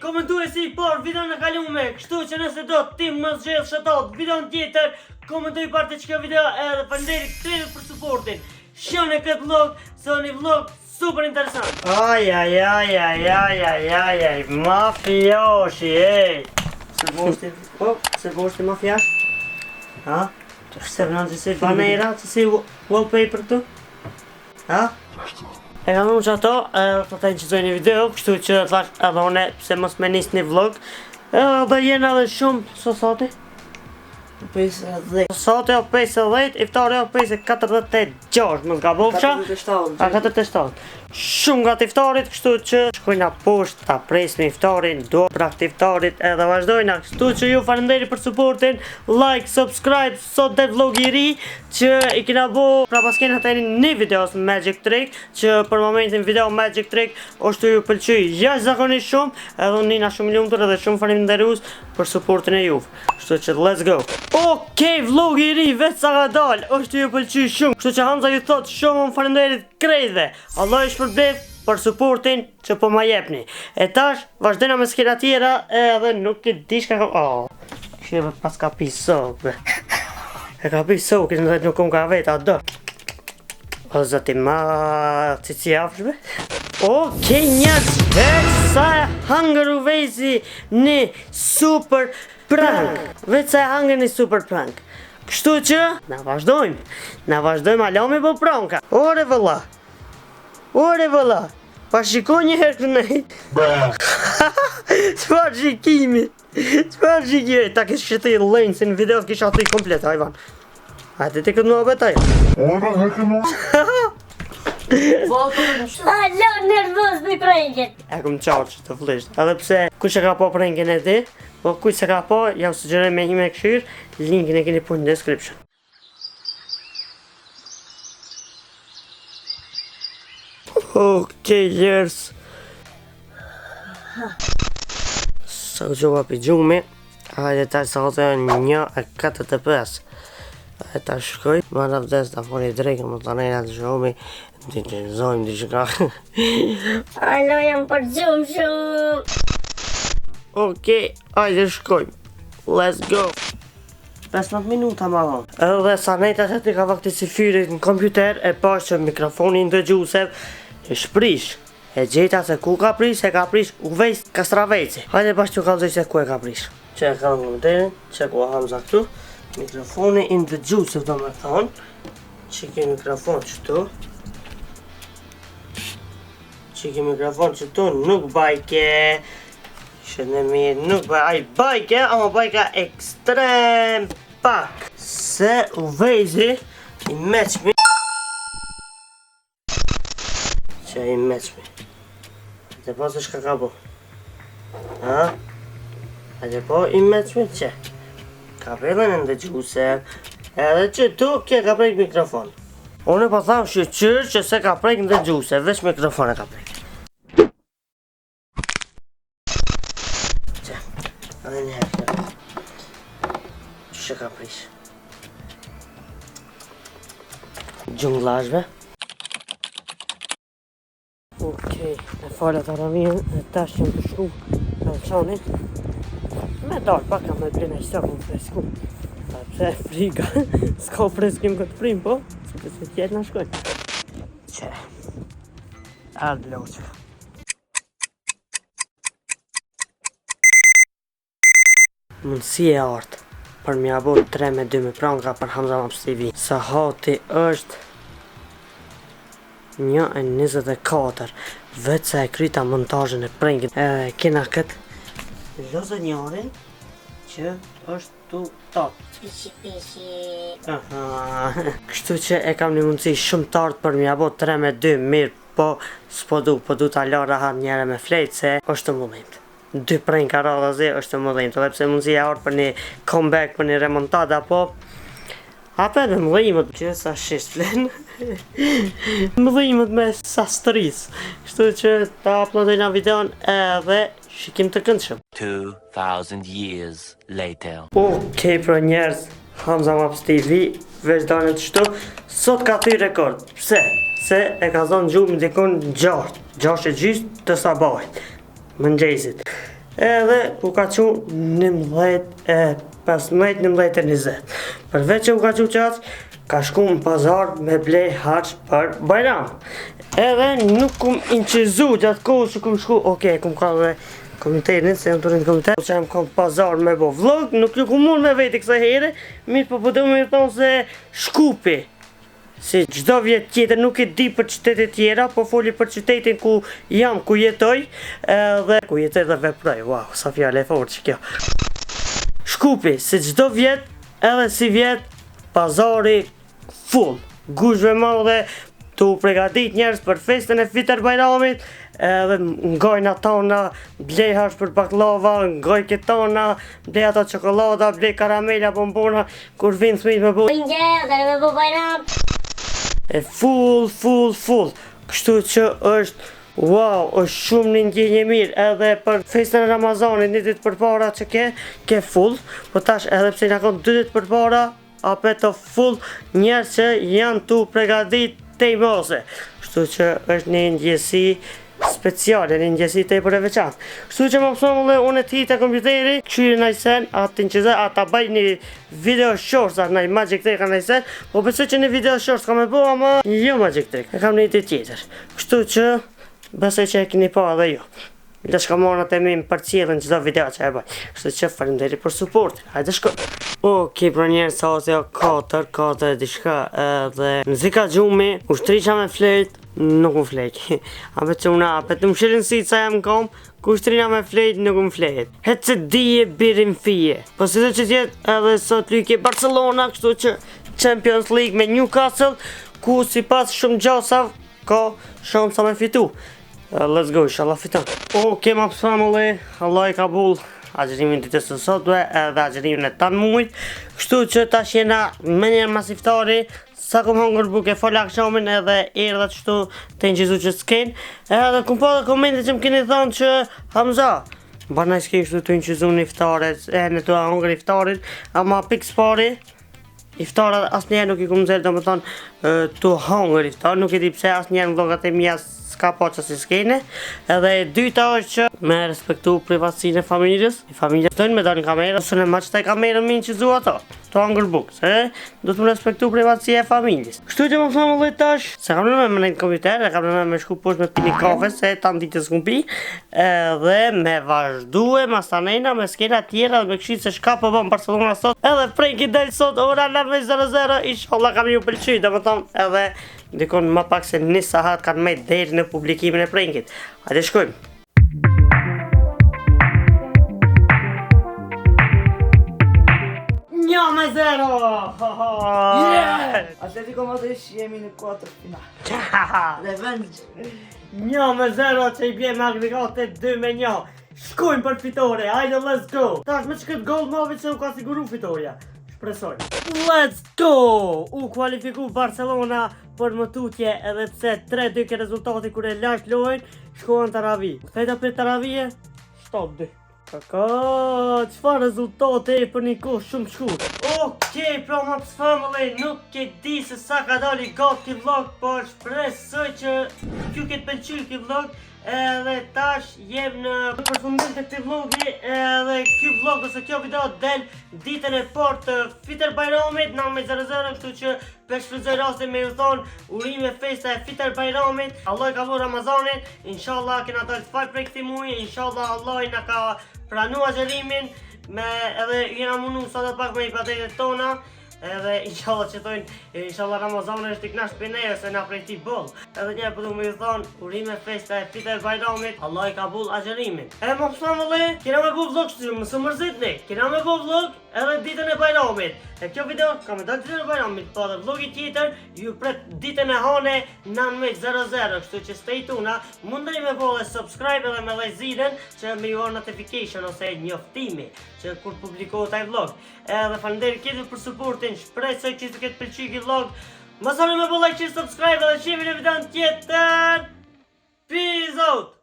komentuesi i parë videon e kalume, kështu që nëse do ti më zgjedh shoutout videon tjetër, komentoj parë të qëka video edhe faleminderit krejtve për supportin. Shihone këtë vlog, se o një vlog super interesant. Aj, aj, aj, aj, aj, aj, aj, aj, mafioshi, ej. Se boshti, po, se boshti mafiash? Ha? Se vënë që si banera, që si wallpaper këtu? Ha? E kam unë që ato, edhe të të inqizoj një video, kështu që thash edhe une, pse mos me nis një vlog. Edhe jena edhe shumë, së soti? 50. Sot e o 50, iftari o 5.46, mos gabofsha. 47. A 47. Shumë gati iftarit, kështu që shkojna poshtë ta presmi iftarin, do prak të iftarit edhe vazhdojna. Kështu që ju faleminderit për supportin, like, subscribe, sot dhe vlog i ri që i kena bo prapaskenat e një videos Magic Trick, që për momentin video Magic Trick është ju pëlqy jashtëzakonisht shumë, edhe unë jena shumë i lumtur edhe shumë faleminderues për supportin e juve. Kështu që let's go. Okej, vlogi i ri vetë sa ka dal, është ju pëlqy shumë. Kështu që Hamza ju thot shumë faleminderit krejtve. Allah ju shpërblef për supportin që po ma jepni. E tash vazhdojna me skena tjera edhe nuk e di çka ka. Oh, kështu pas ka pi sok. be. E ka pi sok, në nuk um ka vet a do. O zoti ma cici afshme. Okej njerëz, veç sa e hangër u vezi një super prank. Veç sa e hangër një super prank. Kështu që, na vazhdojmë. Na vazhdojmë alo me bo pranka. Ore vëlla. Ore vëlla. Pa shiko një herë të nej. Çfarë shikimi? Çfarë shikimi? Ta kish shiti lejnë si në video kisha aty komplet, hajvan. Hajde ti këtë muhabet aj. Alo, nervoz me pranket. E kom qartë që të flisht. Edhe pse kush e ka po prankin e di, po kush se ka po, ja u sugjeroj me hi me këshyr, linkin e keni po në description. Okej, njerëz. Sa u gjova pi gjumi, hajde tash sa të janë 1 e 45. Hajde ta shkoj, marra vdes ta foli drekën, më të nejna të zhumi, të të zojmë diçka. Alo, jam për gjumë shumë. Okej, hajde shkojmë. Let's go. 15 minuta ma vonë. Edhe sa nejta që ti ka vakti si fyrit në kompjuter, e pash që mikrofoni në dëgjusev e shprish. E gjeta se ku ka prish, e ka prish Uvejs Kastraveci. Hajde bash t'ju kallzoj se ku e ka prish. Që e ka në komentarin, që ku Hamza këtu. Mikrofoni i ndëgjusev do me thonë. Që ke mikrofon qëtu. Që ke mikrofon qëtu nuk bajke. Që në mirë, nuk baj, ai bajke, ama bajka ekstrem pak. Se u vejzi i meqmi. Që i meqmi. Dhe po se shka ka bo. Ha? A dhe po i meqmi që? Ka prellën e ndëgjuse. Edhe që tu kje ka prek mikrofon. Unë po tham shyqyr që se ka prek ndëgjuse, veç mikrofon e ka prek. Që, edhe një herë kjo. Që ka prish? Gjunglazhve. Okej, e fala të rëvijën, e tash jam të shku të alqanin. Me dalë pak ka me blina i sokë më fresku. Sa pse frika, s'ka freskim këtë prim, po, se se tjetë në shkojnë. Që, ardhë loqë. Mundësi e artë për m'ja bo 3 me 2 me pranka për Hamza Maps TV. Sahati është 1.24 Vetë sa e kryta montazhin e prankit Edhe kena këtë lozonjarin që është tu top. Pishi, pishi. Aha. Kështu që e kam një mundësi shumë të artë për m'ja bo 3 me 2 mirë, po s'po du, po du ta la rahat njëre me flejt se është të mëdhimt. Dy pranka radhazi është të mëdhimt, edhe pse mundësia e artë për një comeback, për një remontada, po Apo edhe më dhimët që sa shisht flen Më dhimët me sa stris Kështu që ta uploadojna videon edhe shikim të këndshëm 2,000 years later. Okej pra njerëz, Hamza Maps TV, veç danet qëtu, sot ka thy rekord. Pse? Se e ka zonë gjumë dikun 6, 6 e gjysë të sabahit, mëngjesit. Edhe u ka qu 11 e 15, 11 e 20. Përveç që u ka qu qaq, ka shku në pazar me ble harq për bajram. Edhe nuk kum inqizu gjatë kohës që kum shku, oke, kum ka dhe kompjuterin, se jam të rrinë kompjuter, që jam kom pazar me bo vlog, nuk ju kum mund me veti kësaj here, mirë po po du me ju thonë se Shkupi, Si çdo vjet tjetër nuk e di për qytetet tjera, po foli për qytetin ku jam, ku jetoj, edhe ku jetoj dhe veproj. Wow, sa fjalë e fortë që kjo. Shkupi, si çdo vjet, edhe si vjet, pazari full, guzhvë e madhe, tu u pregadit njerëz për festën e Fiter Bajramit, edhe ngojna tona, blej harq për bakllava, ngoj këtona, blej ato çokollada, blej karamela, bombona, Kur vinë fëmijët me bo Inge, dhe me bo bajram. E full, full, full. Kështu që është Wow, është shumë një ndjenjë e mirë edhe për festën e Ramazanit një ditë përpara që ke, ke full, po tash edhe pse na kanë dy ditë përpara, apet o full njerëz që janë tu pregadit tej mase. Kështu që është një ndjesi speciale, një ndjesi tepër e veçantë. Kështu që më pëson dhe unë e ti te kompjuteri, kqyri naj sen, atë në qëzë, ata baj një video shorts, atë naj magic trick, naj sen, po besoj që një video shorts ka me bo, ama jo magic trick, e kam një ide tjetër. Kështu që besoj që e keni pa edhe ju. Lashkamonat e mi më përcjellin çdo video që e bëj. Kështu që faleminderit për suportin. Hajde shkoj. Okej, pra njerëz sot jo 4, 4 e diçka edhe më zika gjumi, u shtrisha me flejt, nuk më flejt. Apet që una, apet më shilin si ca jam kom, ku shtrina me flejt, nuk më flejt. Het se dije birin fije. Po si do që tjetë edhe sot lujke Barcelona, kështu që Champions League me Newcastle, ku sipas shumë gjasav ka shansa me fitu. Let's go, inshallah fiton. Ok, my family, Allah i kabul agjërimin ditës së sotme edhe agjërimin e tanë mujt. Kështu që tash jena me njerë mas iftari, sa kom hongër bukë e fola akshamin edhe erdha qështu të inqizu që s'ken. Edhe kum pa dhe komente që më keni thonë që Hamza, Bana s'ke kështu të inqizu në iftaret, e në të hongër iftarin, ama pikë s'pari, Iftarat asnjëherë nuk i kum nxjerr, domethënë tu hongër iftar, nuk e di pse asnjëherë në vlogat e mia s'ka pa që si skene. Edhe e dyta është që me respektu privatësinë e familjes, i familja s'dojnë me dalë në kamera, ose në ma qëtaj kamerën me inqizu ato, tu hongër bukë, se do të më respektu privatësia e familjes. Kështu që më thonë vëllai tash, se kam në me në kompjuter, e kam në me shku poshtë me pi një kafe, se tanë ditës s'kum pi, Edhe me vazhdue masanejna me skena tjera dhe me kqyr se shka po bon Barcelona sot Edhe pranki del sot ora 19.00 Inshallah ka me ju pëlqy Do më thonë edhe dikun ma pak se një sahat kanë me deri në publikimin e prankit Hajde shkojmë Një me zero! Yeah! Atletico Madrid jemi në kuartër final. Revenge. 1 me 0 që i bje me agregate 2 me 1. Shkojmë për fitore, hajde let's go. Tash me që këtë gol mavi që u ka siguru fitorja. Shpresoj. Let's go! U kualifiku Barcelona për më tutje edhe pse 3-2 ke rezultati kur e lash lojën, shkohen taravi. Kthejta për taravije, 7-2. Kaka, çfarë rezultate për një kohë shumë shkurt. Okej, pra Maps Family, nuk e di se sa ka dali gati ky vlog, po shpresoj që ju ketë pëlqyer ky vlog. Edhe tash jem në përfundim të këtij vlogi, edhe ky vlog ose kjo video del ditën e parë të Fiter Bajramit, 19.00, kështu që pe shfrytëzoj rastin me ju thonë urime festa e Fiter Bajramit. Allah i ka vënë Ramazanin, inshallah kena dalë të falë prej këtij muaji, inshallah Allah i na ka pranu agjërimin me edhe jena mundu sa do pak me ibadetet tona. Edhe inshallah që thojnë, inshallah Ramazani është i knasht për neve se na prej ti boll. Edhe një herë po du me ju thonë, urime festa e Fiter Bajramit, Allah i kabul agjërimin. E më pëson vëlle, kena me bu vlog kështu, mos u mërzitni. Kena me bu vlog edhe ditën e Bajramit. E kjo video ka me dalë ditën e Bajramit, po edhe vlogi tjetër ju pret ditën e hane 19.00, kështu që stay tuned, mundeni me bo dhe subscribe edhe me dhe zilën që me ju orë notification ose njoftimi që kur publikohet ai vlog. Edhe faleminderit gjithëve për supportin, shpresoj që të ketë pëlqyer ky vlog. Mos harroni me bo like, share, subscribe edhe shihemi në videon tjetër. Peace out.